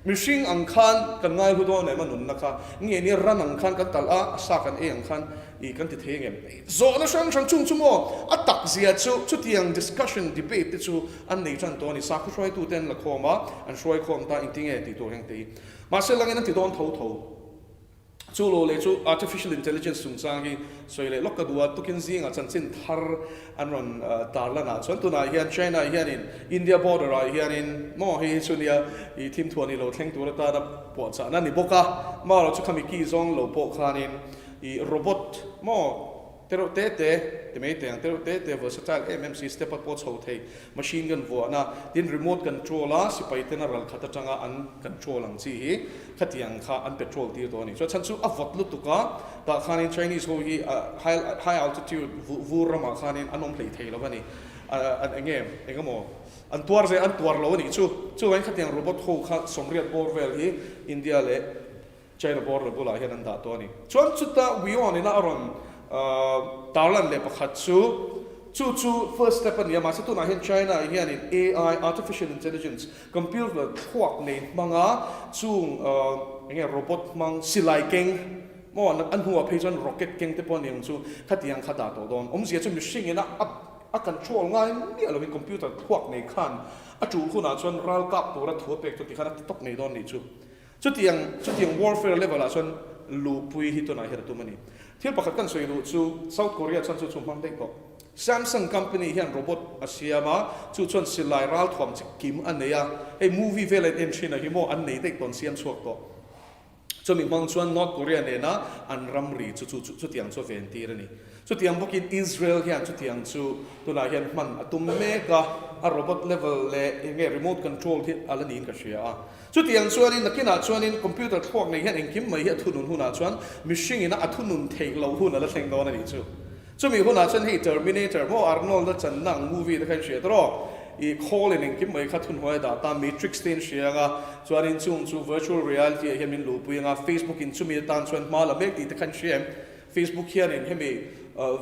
Mihring ang khan kan ngaihlu dawn em a nunna kha? Nge nia ran ang khan kan talh a, a sa kan ei ang khan i kan ti thei angem? Zawhna hrang hrang chung chu maw a tak zia chu chutiang discussion, debate te chu an nei tan tawh a ni. Sakhaw hruaitute an la khawm a, an hruai khawm ta engtinge tih tur heng te hi. Mahse langin an ti dawn tho tho. Chu lo leh chu Artificial Intelligence chungchang hi sawi leh lawk ka duh a, tukin zingah chanchin thar an rawn tarlan ah chuan tunah hian China hianin India border ah hianin maw hei hi chu nia i thimthuah ni lo thleng tur atana puahchahna a ni bawk a, marawh chu khami ki zawng lo pawh khanin i robot maw Tereuh te te, ti mai teh ang, tereuh te te versatile em em si, step a pawh chho thei, machine gun vuahna, tin remote control a sipai tena ral khat atanga an control ang chi hi khatiang kha an petrol tir tawh a ni. Chuan chhan chu a vawt lutuk a, tah khanin Chinese ho hi high high altitude vur ramah khanin an awm hleih thei lo a ni, an eng nge eng emaw an tuar zel an tuar lo a nih chu. Chuvangin khatiang robot ho kha 80 bawr vel hi India leh China border bulah hian an dah tawh a ni. Chuan chuta Wion ina a rawn tarlan leh pakhat chu, chu chu first step a ni a, mahse tunah hian China hianin AI, Artificial Intelligence, computer thluak nei hmanga chung eng nge robot hmang silai keng maw an hnuah phei chuan rocket keng te pawh a ni ang chu, khatiang kha dah tawh dawn. Awmzia chu mihring ina a a control ngai miah lovin computer thluak nei khan a tul hunah chuan ral kap tura thu a pek chu tikhan a ti tawk ngei dawn nih chu. Chutiang chutiang warfare level ah chuan luhpui hi tunah hian a tum a ni. Thil pakhat kan sawi duh chu South Korea chuan chu chu hmang daih tawh. Samsung company hian robot a siam a, chu chuan silai ralthuam chi kim a nei a, hei movie vel a in en thin a hi maw an nei daih tawh an siam chhuak tawh. Chumi hmang chuan North Korea nena an ramri chu chu chutiang chu a ven tir a ni. Chutiang bawkin Israel hian chutiang chu tunah hian hman a tum mek a, a robot level leh enge remote control hi a la niin ka hria a. Chutiang chuanin nakinah chuanin computer thluak nei hian engkim mai hi a thunun hunah chuan mihringin a thunun theih loh hun a la thleng dawn a nih chu. Chumi hunah chuan hei Terminator maw Arnold a channa ang movie te kha in hria tawh i khawlin engkim mai kha thunhnuai a dah ta Matrix te in hria anga chuanin chung chu virtual reality ah hian min luhpui anga Facebook in chumi atan chuan hma la mek tih te kha in hria em? Facebook hianin hemi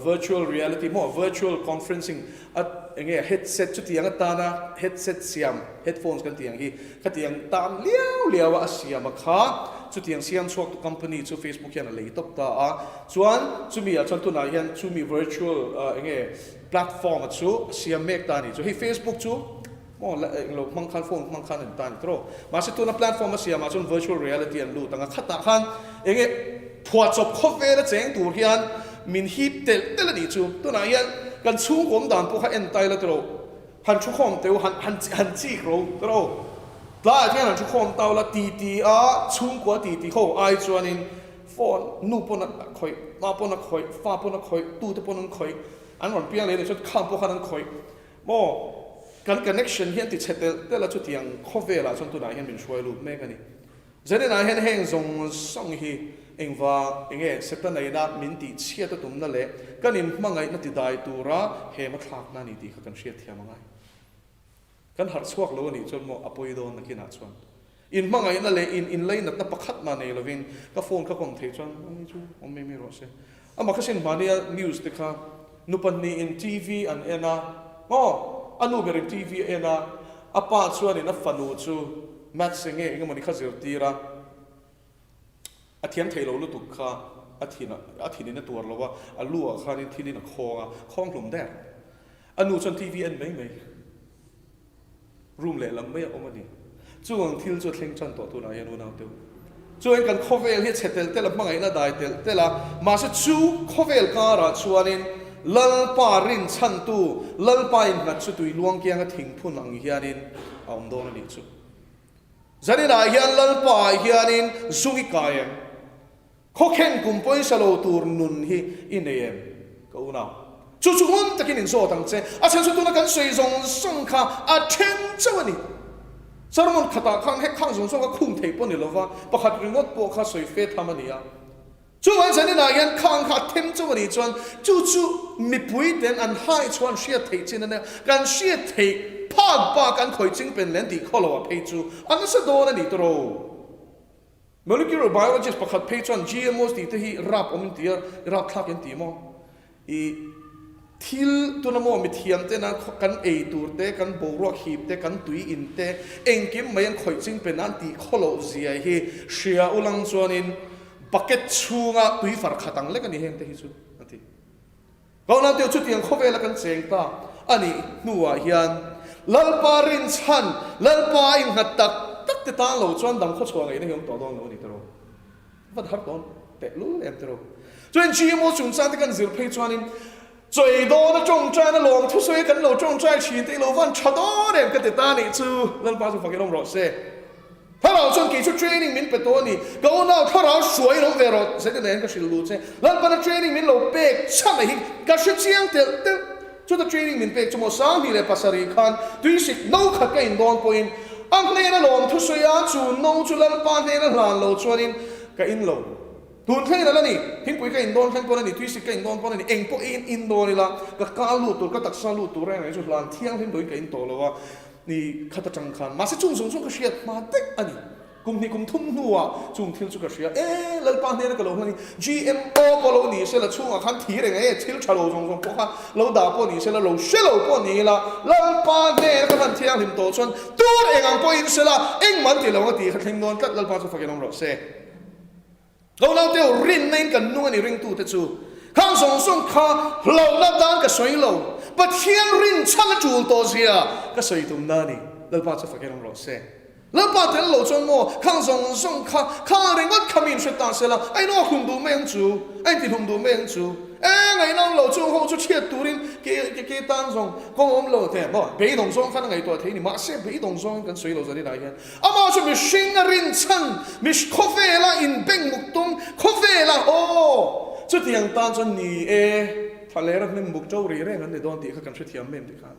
virtual reality maw virtual conferencing a enge headset chutiang atana headset siam headphones kan tih ang hi khatiang tan liau liau a a siam a kha chutiang siam chhuak tu company chu Facebook hian a lei tawp ta a chuan chumi ah chuan tunah hian chumi virtual enge platform a chu a siam mek ta a ni chu hei Facebook chu Maw la eng lo hmang khan phone hmang khan an ta ni tawh. Mahse tuna platform a siamah chuan virtual reality an lut ang a, khatah khan eng nge phuahchawp khawvel a cheng tur hian min hip telh telh a nih chu. Tunah hian Kan chhungkaw awm dan pawh kha en tai la tiraw, han thu khawm teu, han han han chik ro tiraw. Tlaiah hian han thu khawm tau la ti ti a, chhungkua ti ti ho ai chuanin phone nu pawn a khawih, pa pawn a khawih, fa pawn a khawih, tute pawn an khawih, an rawn piang leh anih chuan khang pawh khan an khawih maw? Kan connection hi an ti chhe telh telh a, chutiang khawvelah chuan tunah hian min hruai lut mek a ni. Zaninah hian heng zawng zawng hi engva enge Setanaina min tih chhiat a tumna leh kan inhmangaihna ti dai tura hem a thlakna a ni tih kha kan hriatthiam a ngai. Kan harh chhuak lo a nih chuan maw a pawi dawn nakinah chuan inhmangaihna leh in inleinatna pakhat mah nei lovin ka phone ka kawm theih chuan ani chu awm mai mai rawh se. Amah kha sin hmania news te kha nu pahnihin TV an en a, aw a nu berin TV a en a, a pa chuanin a fanu chu maths enge engemawni kha zirtir a, a thiam thei lo lutuk kha a thin a thinin a tuar lo a, a lu ah khanin thilin a khawng a, khawng hlum der. A nu chuan TV en mai mai. Room lehlam mai a awm a ni. Chung ang thil chu a thleng tan tawh tunah hian unau te u. Chuan kan khawvel hi a chhe telh telh a, hmangaihna dai telh telh a, mahse chu khawvel karah chuanin Lalpa rinchhantu, Lalpa innghat chu tui luang kianga thingphun ang hianin a awm dawn a nih chu. Zaninah hian Lalpa ah hianin zung i kai em? Khawkhen kum pawisa lo tur nun hi i nei em? Ka unau. Chu chu ngun takin in zawt ang che. A chhan chu tuna kan sawi zawng zawng kha a then chauh a ni. Sermon khatah khan hek khang zawng zawng kha khung theih pawh ni lova, pakhat ringawt pawh kha sawi fe tham a ni a. Chuvang zaninah hian khang kha a them chauh a nih chuan chu chu mipui ten an hai chuan hriat theih chin a nia. Kan hriat theih phak bak an khawih ching pen len tih khaw lo ah phei chu a nasa dawn a ni tawrh. Molecular biologist pakhat phei chuan GMOs tih te hi rap awm in ti a, rap thlak in ti maw? I thil tuna maw mithiam tena kan ei tur te, kan boruak hip te, kan tui in te, engkim mai an khawih ching pen an tih khaw loh zia hi hria ulang chuanin bucket chhunga tui far khat ang lek a ni heng te hi chu a ti. Kohna te chutiang khawvela kan cheng ta a nih hnuah hian Lalpa rinchhan, Lalpa a innghat tak tak te tan lo chuan dang khawchhuah ngaihna hi awm tawh dawn lo a ni tiraw? Vat har dawn tehlul em tiraw? Chuan GMO chungchang te kan zir phei chuanin chawi dawna tawngtaina lawm thusawi kan lo tawngtai thin te i lo van tha dawn em ka ti ta nih chu Lalpa chu fakin awm rawh se. Thlarau chuan kei chu training min pe tawh a ni. Ka unau thlarau hruai in awm ve rawh, zeitin nen ka hrilh lu che. Lalpana training min lo pek chhan a hi ka hre chiang telh telh. Chuta training min pek chu maw 2007 khan tuisik no khat ka in dawn pawhin a hnena lawm thusawi a, chu no chu Lalpa hnena hlan lo chuanin ka in lo. Tun thleng in a la ni. Thingpui ka in dawn thleng pawn a ni, tuisik ka in dawn pawn a ni, eng pawh in in dawn ila ka ka lut tur, ka taksa lut tur reng reng chu hlan thianghlim loin ka in tawh lo a. Ni khat atang khan, mahse chung zawng zawng ka hriat hma daih a ni. Kum hnih kum thum hnuah chung thil chu ka hria, e Lalpa hnena ka lo hlan hi GMO pawh lo ni sela chhungah khan thi reng e, thil tha lo zawng zawng pawh kha lo dah pawh ni sela, lo hre lo pawh ni ila, Lalpa hnena ka hlan thianghlim tawh chuan tur eng ang pawhin sela engmah an ti lo ang a tih kha thleng dawn tlat, Lalpa chu fakin awm rawh se. Lo nau teu rinna in kan nung a ni ringtute chu khang zawng zawng kha hlauhna tan ka sawi lo, Pathian rin chhan a tul tawh zia ka sawi tumna a ni. Lalpa chu fakin awm rawh se. Lalpa tel lo chuan maw khang zawng zawng kha khang ringawt kha mi in hre ta sela a in awk hlum duh mai ang chu, a inti hlum duh mai ang chu. E ngaihna lo chung ho chu chhiat turin ke ke tan zawng kawng awm lo te maw beidawng zawng khan a ngaihtuah thei a ni. Mahse beidawng zawngin kan sawi lo zaninah hian Amah chu mihring a rinchhan, mihr khawvela inbeng muk tum, khawvela aw! Chutiang tan chuan ni e, thlalera hnim muk ṭo ri reng an ni dawn tih kha kan hrethiam em tih khan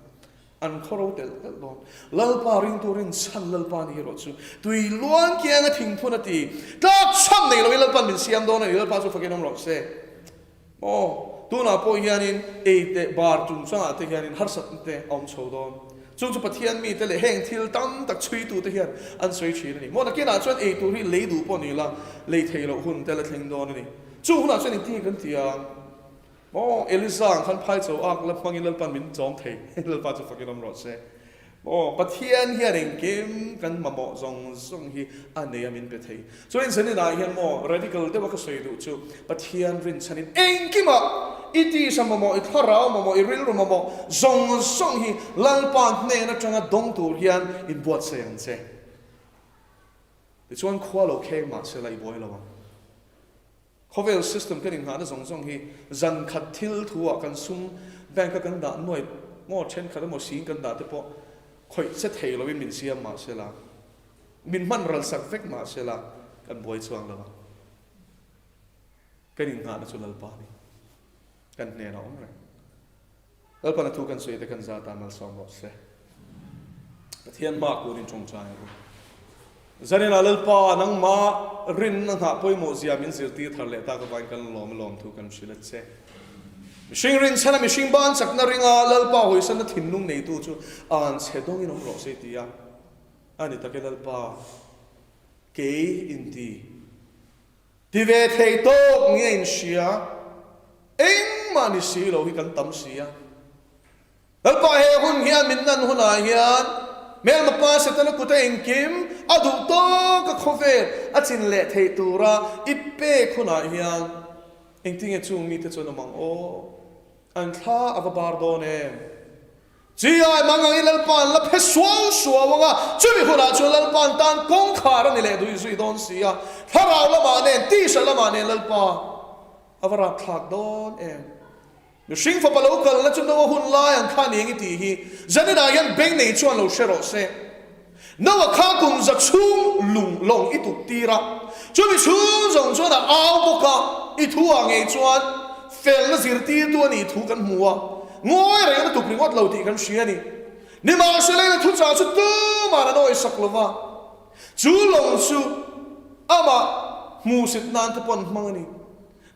an khaw ro telh telh dawn. Lalpa ringtu rinchhan Lalpa ni erawh chu tui luang kianga thingphun a ti, tlak chham nei loin Lalpa'n min siam dawn a ni, Lalpa chu fakin awm rawh se. Aw, tunah pawh hianin ei teh bar chungchangah te hianin harsatna te a awm chho dawn. Chung chu Pathian mite leh heng thil tam tak chhuitute hian an sawi thin a ni. Maw nakinah chuan ei tur hi lei duh pawh ni la, lei thei loh hun te la thleng dawn a ni. Chung hunah chuan engtin nge kan ti ang? Maw, Eliza ang khan phai cho ak la hmangin Lalpa'n min chawm thei. Lalpa chu fakin awm rawh se. Aw, Pathian hian engkim kan mamawh zawng zawng hi a nei a min pe thei. Chuan zaninah hian maw radical deuha ka sawi duh chu Pathian rinchhanin engkimah i tisa mamawh, i thlarau mamawh, i rilru mamawh zawng zawng hi Lalpa hnen atanga dawng tur hian inbuatsaih ang che. Tichuan khua lo kheng mahsela i buai lo ang. Khawvel system kan inngahna zawng zawng hi zan khat thil thu ah kan sum Bank a kan dah nuai maw thenkhat emaw sing kan dah te pawh khawih che thei loin min siam mah sela, min hman ral sak vek mah sela kan buai chuang lo a. Kan innghahna chu Lalpa a ni. Kan hnenah awm reng. Lalpana thu kan sawi te kan zat ah malsawm rawh se. Pathian hma kurin tawngtai a ru. Zaninah Lalpa nangmah rinna nghah pawimawh zia min zirtir thar leh tak avangin kan lawm a lawm thu kan hrilh a che. Mihring rinchhana mihring ban chakna ringa Lalpa hawisanna thinlung neitu chu an chhe dawngin awm rawh se ti a, a ni tak e Lalpa kei inti. Ti ve thei tawk nge in hria? Engmah ni si lo hi kan tam si a. Lalpa he hun hian min nan hunah hian hmelma pa Setana kuta engkim a duh tawk a khawvel a chin leh theih tura i pek hunah hian engtinge chung mite chuan awm ang aw? An thla a va bar dawn em? Chiai mang angin Lalpa an la phe suau suau ang a, chumi hunah chuan Lalpa an tan kawngkhar a ni leh duih zui dawn si a, thlarau lamah nen, tisa lamah nen Lalpa a va rapthlak dawn em? Mihring fapa lo kalna chu Noa hun lai ang kha ni eng i tih hi zaninah hian beng nei chuan lo hre rawh se. Noa kha kum za chhung lung lawng i tuk tir a, chumi chhung zawng chuan a au bawk a, i thu ah ngei chuan felna zirtirtu a nih thu kan hmu a, ngawi reng na tuk ringawt lo tih kan hria a ni. Nimahsela ina thuchah chu tuman an awisak lo va, chu lawng chu amah hmuhsit nan te pawh an hmang a ni.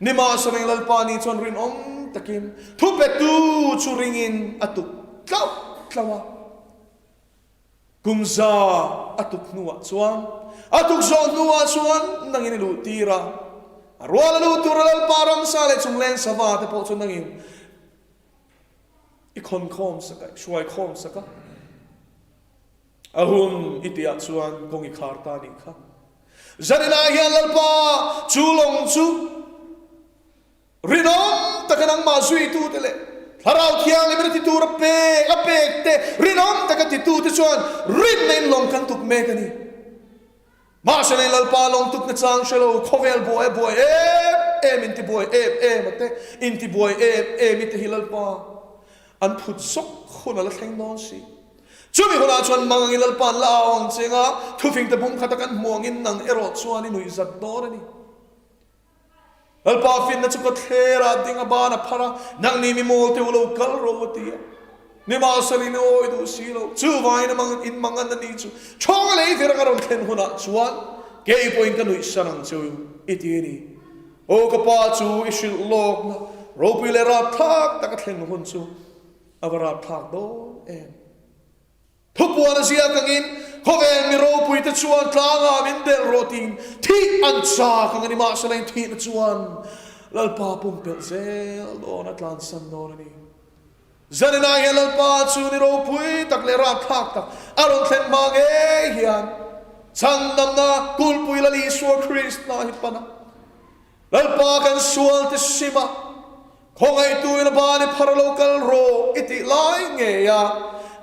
Nimahsela eng Lalpa ni chuan rinawm takin thupetu chu ringin a tuk tlauh tlauh a. Kum za a tuk hnuah chuan, a tuk zawh hnuah chuan nangin i luh tir a, a rual a luh tur a Lalpa ramsa leh chungleng sava te pawh chu nangin i khawn khawm sak a, i hruai khawm sak a. A hun i tihah chuan kawng i khar ta nih kha. Zaninah hian Lalpa chu lawng chu Rinawm taka nangmah zuitute leh Thlarau Thianghlim in a ti tur a pek a pek te rinawm taka titute chuan rinna in lawng kan tuk mek a ni. Mahse lei Lalpa lawng tukna chang hre lo khawvel buai a buai em em in ti buai em em a te in ti buai em em i te hi Lalpa an phut zawk hun a la thleng dawn si. Chumi hunah chuan mang angin Lalpa an la au ang che nga thufing te bum khata kan hmu angin nang erawh chuan i nuihzat dawn a ni. Lalpa finna chu ka thler a, ding a ban a phar a, nangni mi mawl te u lo kal ro a ti a. Nimahsela in awi duh si lo, chuvangin a mang in mang an a ni chu chhawng a lei vir anga rawn thlen hunah chuan kei pawhin ka nuih san ang che u i ti a ni. Aw ka pa chu i hrilh lawkna ropui leh rapthlak taka thlen hun chu a va rapthlak dawn em. Thupuan a ziak angin, Khawvel mi ropuite chuan tlangah min delh rawh tiin thih an chak ang a ni. Mahsela in thihna chuan Lalpa pumpelh zel dawn a tlansan dawn a ni. Zaninah hian Lalpa chu ni ropui tak leh rapthlak tak a rawn thlen hma ngei hian chhandamna kulhpui Lal Isua Krista hi pan a, Lalpa kan sual te sim a, Khawngaihtu in a ban i phar lo kal rawh i tih lai ngei a,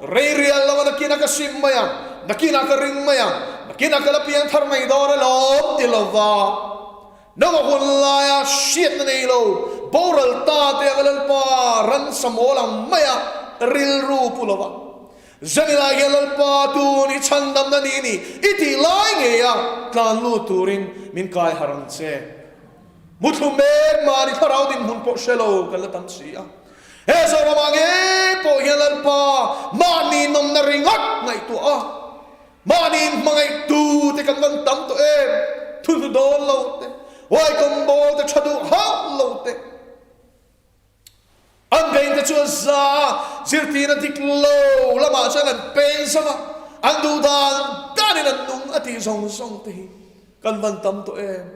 rei rial lo a nakinah ka sim mai ang, nakinah ka ring mai ang, nakinah ka la piang thar mai dawn alawm ti lova Noah hun laia hriatna nei lo boral ta te anga Lalpa ransa mawl ang maia rilru pu lova Zanilai hian Lalpa tun i chhandamna ni ni i tih lai ngei a tlan lut turin min kai harh ang che. Muthlu mek mahni thlarau dinhmun pawh hre lo kan la tam si a. He Zoramah ngei pawh hian Lalpa mahni nawmna ringawt ngaihtuah a, mahni inhmangaihtu te kan van tam tawh em, thuhnu dawn lo te, huaikawm bawl te tha duh hauh lo te, An beinte chu a za a, zirtirna dik lo lamah chuan an peng zauh a, an duh dan danin an nung a tih zawng zawng te hi kan van tam tawh em?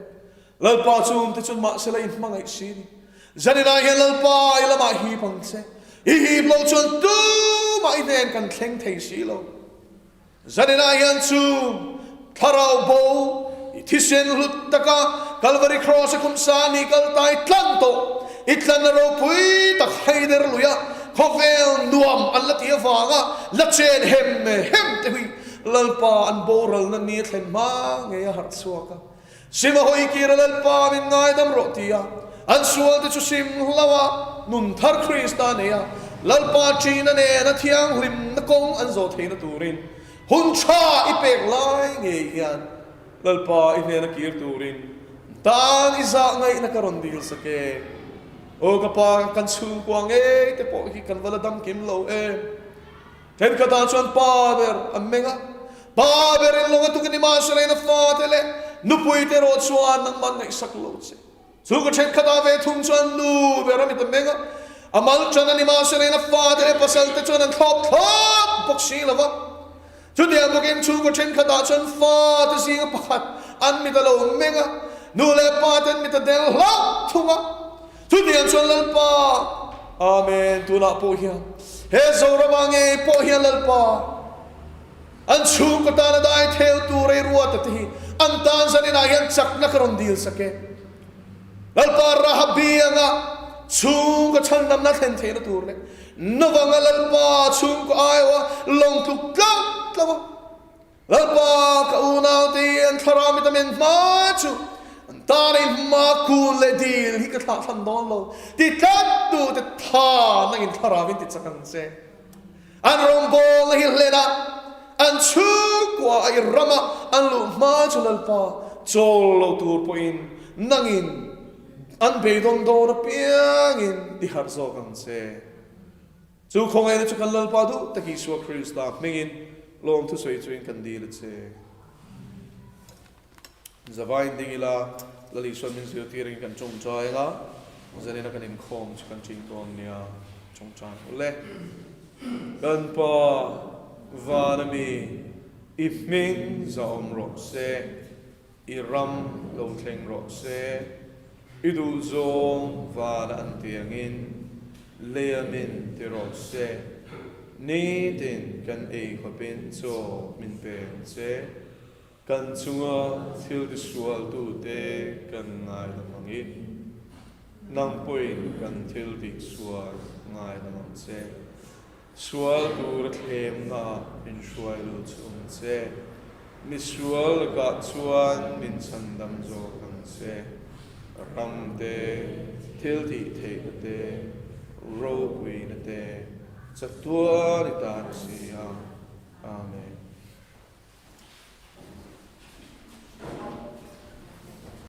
Lalpa chung te chuan mahse la inhmangaih si ni. Zaninah hian Lalpa i lamah hip ang che, i hip lo chuan tumah i hnen kan thleng thei si lo. Zaninah hian chu thlarau bo i thisen hlut taka Kalvari Kraws a kumsa ni kal tai tlan tawh i tlanna ropui tak haider luia khawvel nuam an la tih avanga la chen hem hem te hui Lalpa an boralna ni a thlen hma ngei a harh chhuak a. Sim a hawi kir a Lalpa min ngaidam rawh ti a, an sual te chu sim hlau a, nun thar Krista nei a, Lalpa ṭihna nena thianghlimna kawng an zawh theihna turin hun ṭha i pek lai ngei hian Lalpa i hnena kir turin tan i zah ngaihna ka rawn dil sak e. Aw ka pa, kan chhungkua ngei te pawh hi kan va la dam kim lo em. Thenkhatah chuan pa ber an meng a, pa berin lawng a tuk a ni mahse leina fate leh nupui te erawh chuan nangmah ngaihsak lo che. Chu ka thenkhatah ve thung chuan nu ber a mit a meng a, a mal tan a ni mahse leina fate leh pasal te chuan an thlawp thlawp bawk si lo va. Chutiang bawkin chu ka thenkhatah chuan fate zinga pakhat an mit a lo meng a, nu leh pa te an mit a del hlauh thung a. Chutiang chuan Lalpa, Amen, tunah pawh hian he Zorama ngei pawh hian Lalpa, An chhungkaw tana dai theu tur ei ruata te hi an tan zaninah hian chakna ka rawn dil sak e. Lalpa Rahabi anga chhungkaw chhandamna thlen theihna tur leh Novanga Lalpa chhungkaw aiawha lawng tluk tlauh tlauh a Lalpa ka unaute hi an thlarau mit a men hma chu an tan ei hma kun leh dil hi ka thlah thlan dawn lo ti tlat tute tha nangin thlarauin ti chak ang che. An rawngbawlna hi hlen a, an chhungkua a i rama an luh hma chu Lalpa chawl lo tur pawhin nangin an beidawn dawn apiangin ti harh zawk ang che. Chu khawngaihna chu kan Lalpa duh tak Isua Krista hmingin lawmthusawi chuin kan dil a che. Zavain ding ila, Lal Isuan min zirtir in kan tawngtai anga, zanina kan inkhawm chu kan ṭing dawn nia, tawngtai ule. Kan Pa, van a mi, i hming zahawm rawh se, i ram lo thleng rawh se, i duhzawng vana an ti angin leia min ti rawh se, nitin kan ei khawpin chaw min pe ang che. Kan chunga thil tisualtute kan ngaidam angin, nang pawhin kan thil tihsual ngaidam ang che. Sual tura thlemnaah min hruai lut chung che. Misual lakah chuan min chhandam zawk ang che. Ram te, thil tihtheihna te, ropuina te, chatuan i tan a si a. Amen.